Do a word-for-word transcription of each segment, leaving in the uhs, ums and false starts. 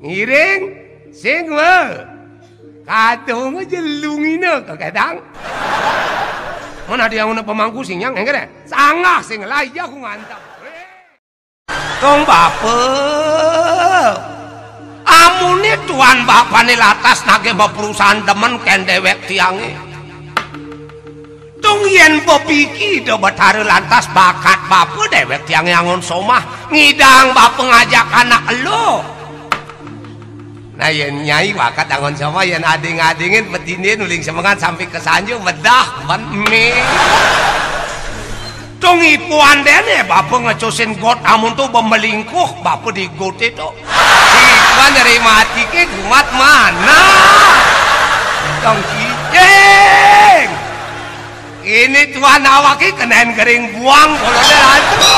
Ngiring, sing we. Kadung aja lungina kekedang. Mana dia nguna pemangku sing yang enggak deh. Sanggah sing lah iya ku ngantap. Dong bape. Amune tuan bapane latas nage perusahaan demen ken dewek tiange. Tung yen bebiki do betara lantas bakat bape dewek tiange angon somah ngidang bape ngajak anak elo. Nah, yen nyai bakat angon somah, yen ading-adingin petindin uling semengan sampai ke sanju, bedah, ben me. Tung ipuan dene, bape ngecusin got amun tu bemelingkuh, bape digote tu. Ipuan dari mati ke kumat mana? Dong kijing. Ini tuan awake kenen kering buang kolonel antu.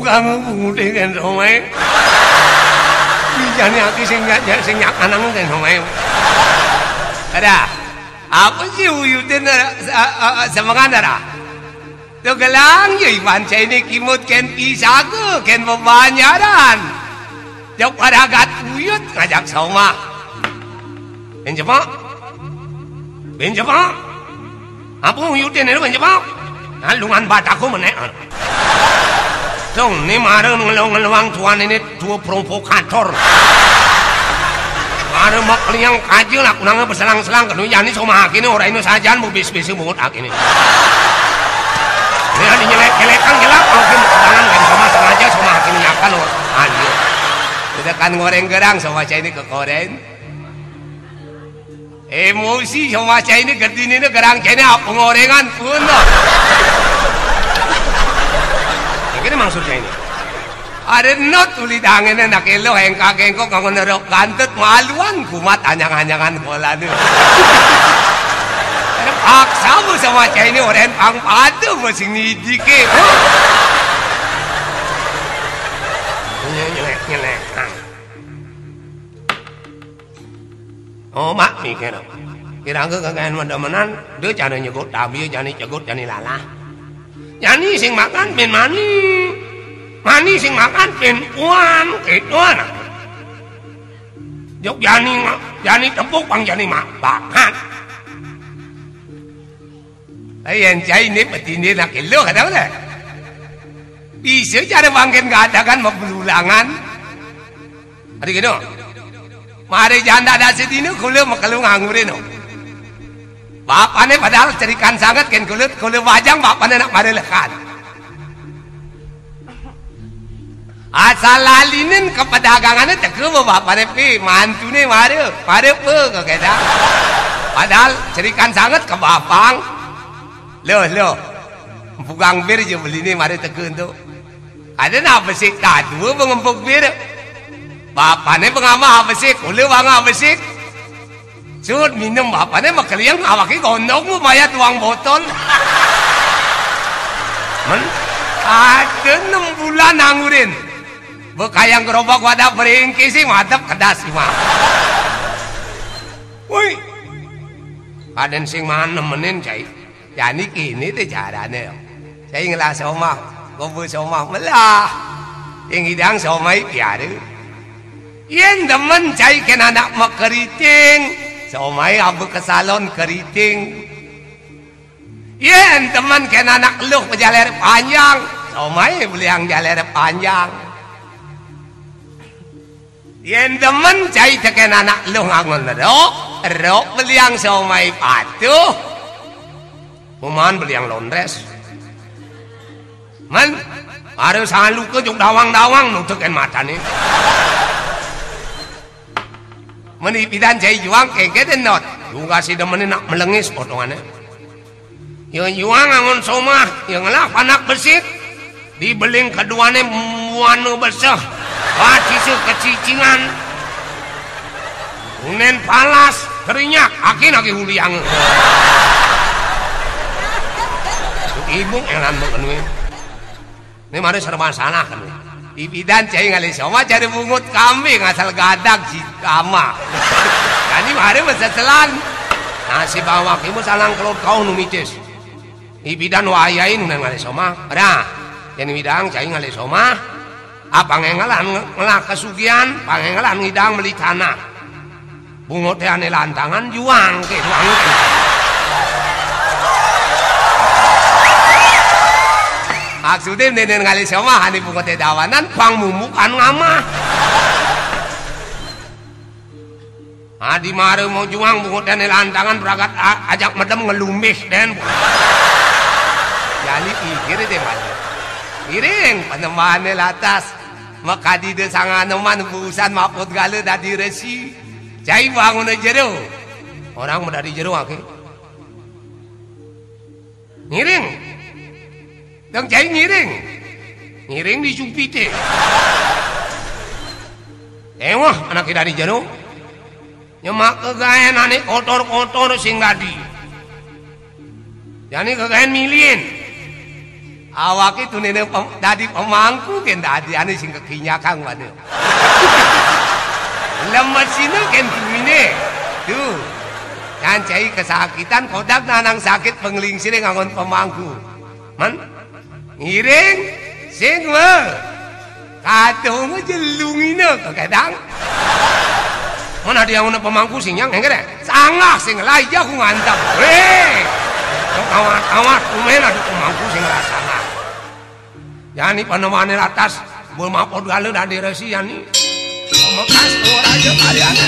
Kang pengudeng kan somai. Bijane ati sing nyak sing nyak anang kan somai. Ada. Apa sih uyutin, eh, eh, eh, semengan dara? Tuh gelang yo iban ini kimut ken pisaga ken bebanyaran. Jok paragat uyut ngajak somah. Pinjemak. Pinjemak. Apa uyutin itu pinjemak? Nah, lungan bataku menek. Dong, ni mara ngelong-ngelong tuan ini dua provokator. Mara mak liang kaja lah kunanga beselang-selang kenu jani somah akini ora ini sajan bu bis-bisi bungut akini. Ini ada nyelek-nyelekan gelap, mungkin tangan kan somah sengaja somah akini nyakan lo. Ayo. Kita kan goreng gerang somah saya ini kekoren. Emosi somah cai ini gerdini ini gerang cai ini apa ngorengan pun dah. Ini maksudnya ini. Ada not tuli dangene nak elo hengkak hengkok kangen nerok gantut maluan kumat anyang-anyangan bola ni. Paksa bu somah cai ini orang pang padu masih ngidike. Nyelek nyelek. Oh, mak mikir. Kira-kira kakayan mendemenan, dia cara nyebut tabi, jani cegut, jani lalah. Jani sing makan pin mani. Mani sing makan pin puan, gitu anak. Jok jani, jani tepuk pang jani mak bakat. Ayan cai ini petini nak elo kata mana? Bisa cara bangkin keadakan mau belulangan. Adi kino. Mari janda dasi dino kula mekelu ngangure no. Bapane padahal cerikan sanget ken kula, kula wajang bapane nak mari lekan. Asal lalinen ke pedagangane teke bapane pi, mantune mari, mari pe ke keda. Padahal cerikan sanget ke bapang. Loh, loh. Bugang bir je beline mari teke tu. Ada nak besik tadua pengempuk bir. Bapane pengama besik, kula banga besik. Sud minum bapane makeliang awake gondong mu maya tuang botol. Men, ada enam bulan anggurin. Bekayang gerobak wadah beringkisi madep kedas ima. Woi. Aden sing mana menin cai. Jani kini te carane. Cai ngelah somah, kobo somah melah. Ing idang somai piara. Yen demen cai ken anak mekeriting, somai abu ke salon keriting. Yen demen ken anak luh pejaler panjang, somai beliang jaler panjang. Yen demen cai teken anak luh ngangon rok, rok beliang somai patuh. Muman beliang londres. Men, harus halu ke juk dawang-dawang nu teken matane. Meni pidan cai juang kengke denot. Juga si demen nak melengis potongane. Yang juang angon somah, yang ngelah panak besit. Dibeling keduane muana beseh. Wah, cisu kecicingan. Unen palas, kerinyak, akin agi huliang. Ibu elan mengkenwe. Ini mari serba salah kan. Ipidan cai ngalih soma cari bungut kambing asal gadag si ama. Jadi mari meseselan. Nah, si bawak ibu salang kelod kau numitis. Ipidan wayai nunan ngalih soma. Dah. Jadi widang cai ngalih soma. Apa ngengelan nge-, ngelah kesugihan, pangengelan ngidang meli tanah. Bungut teh ane lantangan juang ke juang. Maksudnya nenen ngalih soma ane bungut teh dawanan pang mumuk an ngamah. Adi mare mau juang bungut teh ane lantangan pragat a-, ajak medem ngelumbih den. Jadi pikir deh malu. Iring penemane latas. Makadi de sanganeman busan maput gale dadi resi. Cai bangun jero. Orang mau dadi jero ake. Ngiring. Dang cai ngiring. Ngiring di sumpite. Ewah anak dadi jero. Nyemak kegaen ane kotor-kotor sing dadi. Jani kegaen milin. Awake tunene pem-, dadi pemangku ken dadi ane sing kekinyakang wane. Lemesine ken tumine. Tuh. Kan cai kesakitan kodak nanang sakit penglingsire ngangon pemangku. Man? Ngiring sing we. Kadung jelungina kekedang. Mana dia nguna pemangku sing yang engkere? Sangah sing lah iya ku ngantap. Weh. Kawat-kawat kumen ada pemangku sing lah sangah. Yani panemane latas bul mapot gale dadi resi yani. Mekas ora aja kaliane.